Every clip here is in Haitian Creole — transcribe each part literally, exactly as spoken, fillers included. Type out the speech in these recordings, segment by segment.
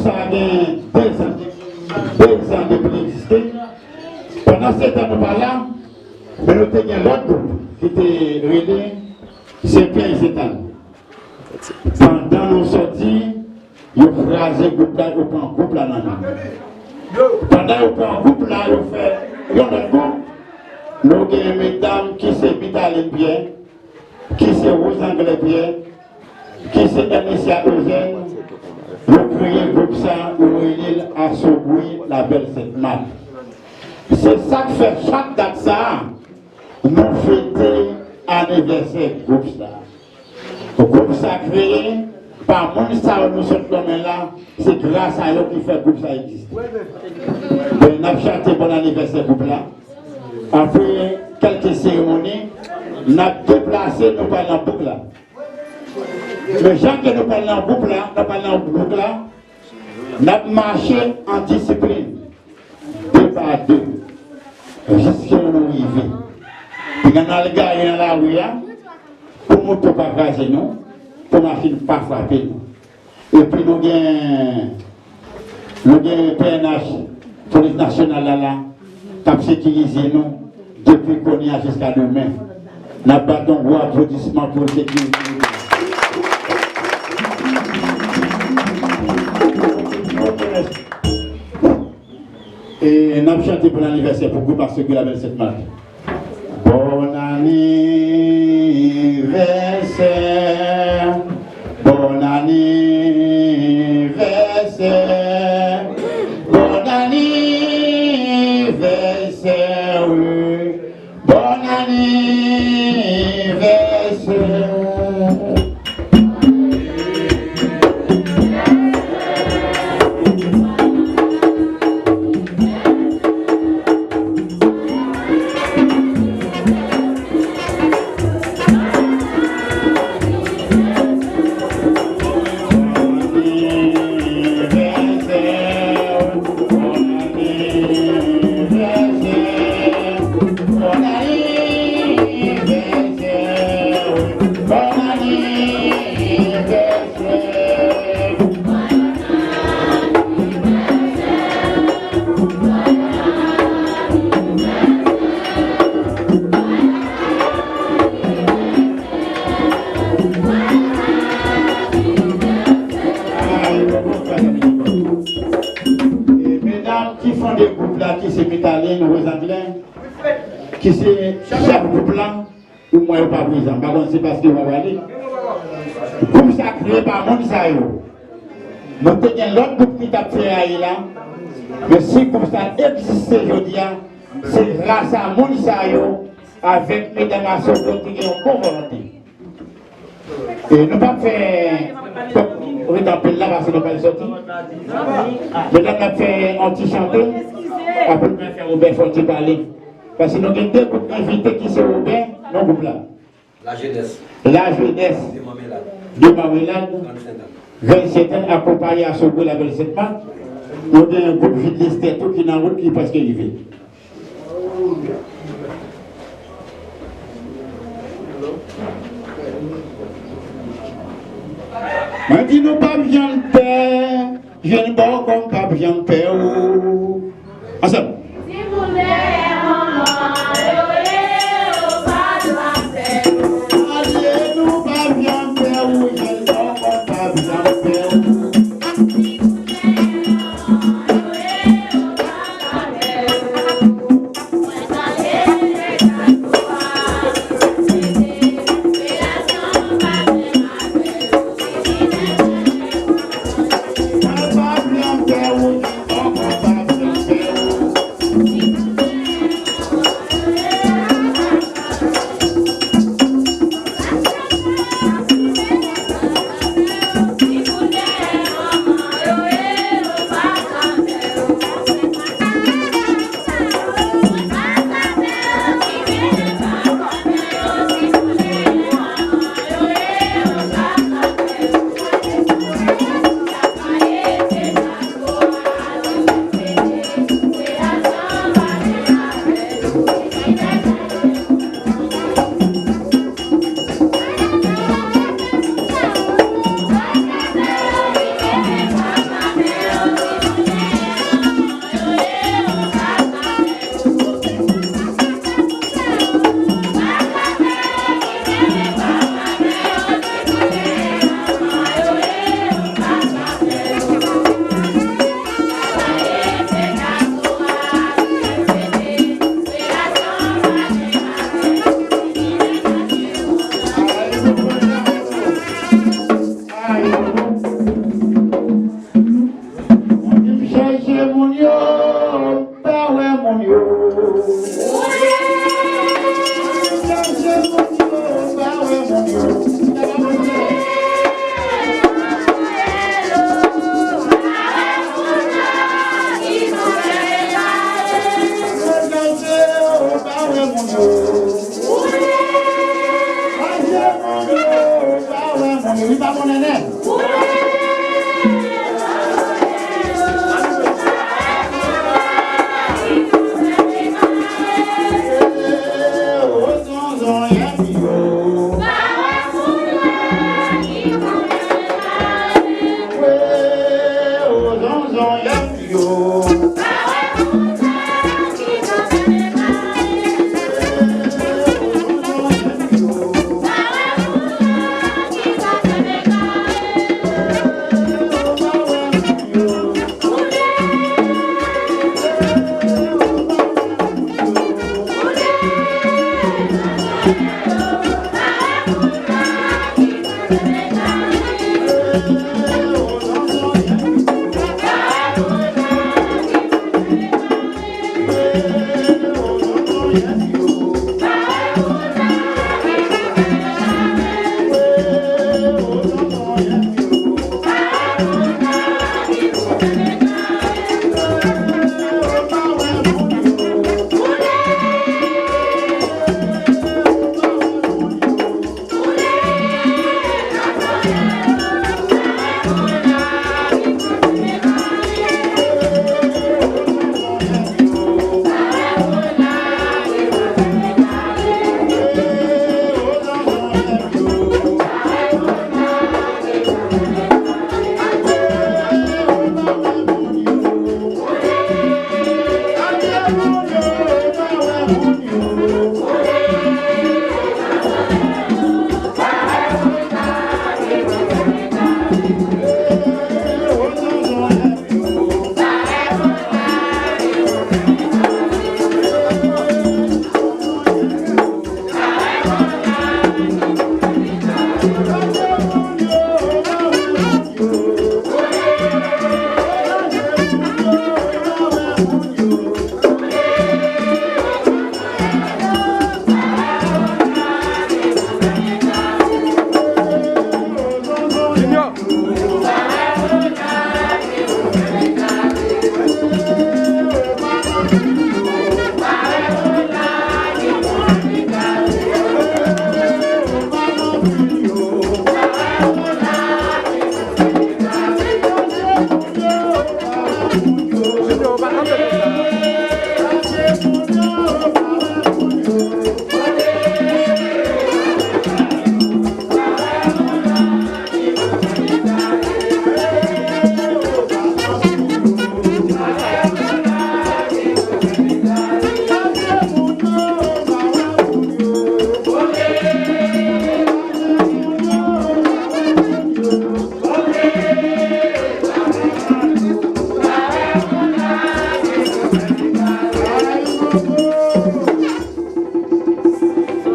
Sa gen dezan, dezan depi li egziste. Pandan se tan nou pa la, men nou te gen lòt gwoup ki te rele Sen Pyè e Sen Ann. Pandan nou sòti, yo kraze gwoup la, yo pran gwoup la nan men nou. Pandan yo pran gwoup la, yo fè yon lòt gwoup. Nou gen medam ki se Mitalin Pyè, ki se Wozanglè Pyè, ki se Ernisia Ojèn, yo kreye gwoup sa, yo rele l Asobri Labèl Sent Mak. Se sa k fè chak dat sa, nou fete anivèsè gwoup sa. Gwoup sa kreye pa moun sa yo nou sot nonmen la, se gras a yo ki fè gwoup sa egziste. Ben, n ap chante bòn anivèsè gwoup la. Apre kèlke seremoni, n ap deplase, nou pral nan bouk la. Men jan ke nou pral nan gwoup la, nou pral nan bouk la, n ap mache an disiplin, de pa de, jiske nou rive. Pinga n al gaye nan lari a, pou moto pa kraze nou, pou machin pa frape nou. Epi nou gen, nou gen P N H, Polis Nasyonal la la, k ap sekirize nou depi kounye a jiska demen. N ap bat yon gwo aplodisman pou sekirite. E n ap chante bòn anivèsè pou gwoup Asobri Labèl Sent Mak. Bòn anivèsè, bòn anivèsè, bòn anivèsè, wi. Bòn anivèsè. Medam ki fonde gwoup la, ki se Mitalin, Wozanglè, ki se chèf gwoup la, ou mwen yo pa prezan. M pa konn si se paske yo pa prale. Gwoup sa kreye pa moun sa yo. Nou te gen lòt gwoup ki t ap feraye la, men si gwoup sa egziste jodi a, se gras a moun sa yo, avèk medam Asobri ki gen yon bon volonte. E nou p ap fè, p ap ret anpil la, paske nou pral sòti. Medam, n ap fè yon ti chante, apre nou pral fè Wobè fè yon ti pale. Paske nou gen de gwoup envite ki se Wobè nan gwoup la. La Jeunesse. La Jeunesse. De Marmelade. De Marmelade. Grann Sentàn. Grann Sentàn akonpaye Asobri Labèl Sent Mak. Nou gen yon gwoup Vide Lestè tou ki nan wout, ki prèske rive. Mwen di nou p ap janm pè, jèn bòkò m p ap janm pè ou. Ansanm. Adye nou p ap janm pè ou, jèn bòkò m p ap janm pè ou.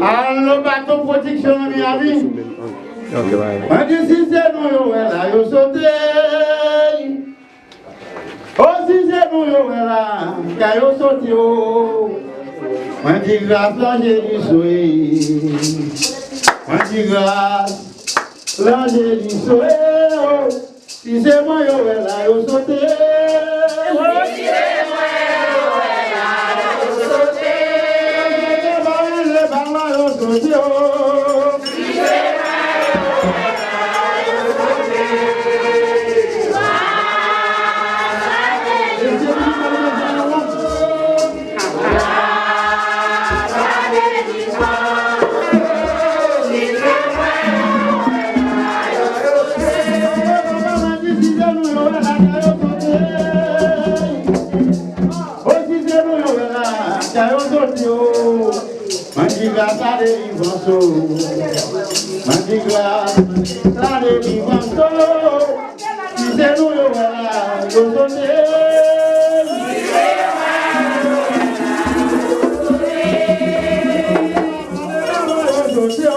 Alo, Baton Pwodiksyon nan Miami. Mwen di si se nou yo wè la, yo sote. O, si se nou yo wè la, ka yo sote o. Mwen di gras Lanje di swe. Mwen di gras Lanje di swe o. Si se mwen yo wè la, yo sote. Si se mwen yo wè la, yo sote. Yo sote, ba yo le bal la, yo sote o. Mwen di gras la delivrans o. Mwen di gras la delivrans o. Si se nou yo wè la, yo sote. Yo sote o.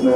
Eh,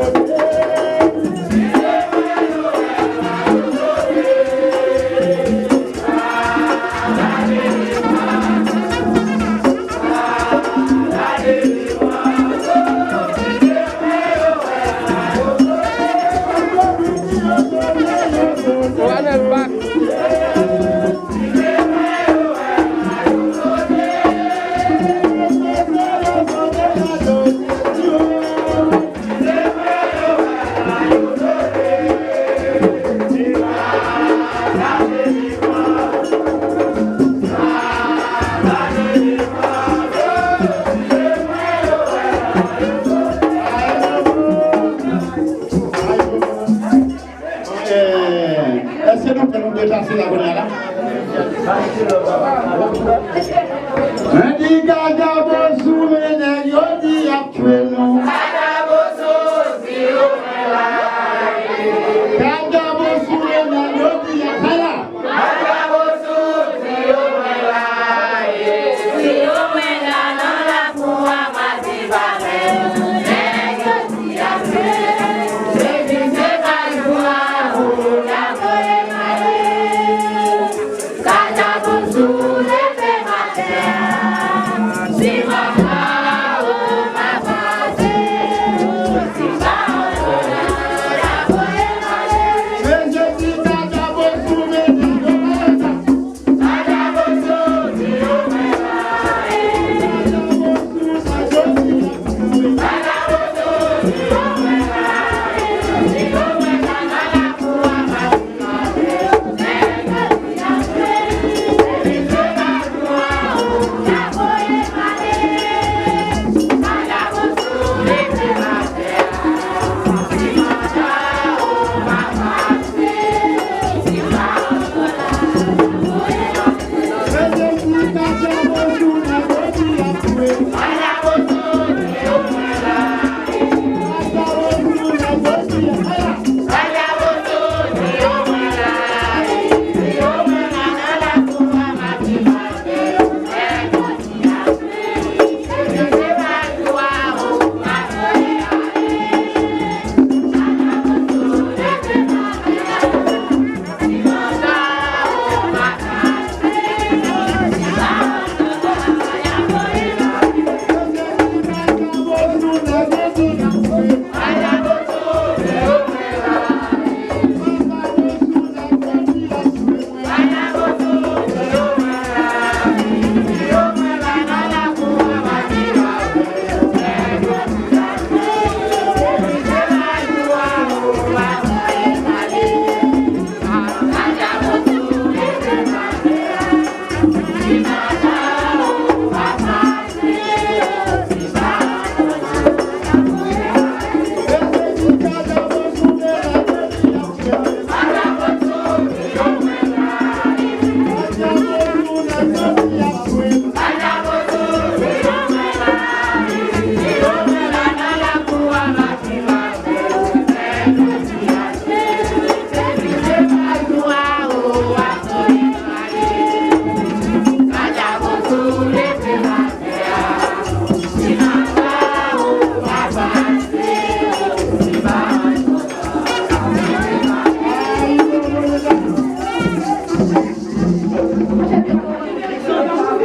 èske nou pè nou deplase la kounye a la? Mwen di Kajabosou, men nèg yo di y ap tchwe nou. Kajabosou, men nèg yo di y ap fè la.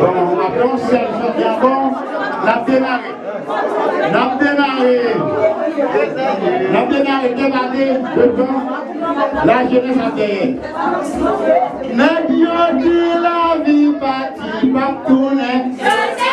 Bon, apre yon sèl chante ankò, n ap demare. N ap demare. N ap demare, demare devan. Lajenès ap dèyè. Nèg yo di lavi pati p ap tounen.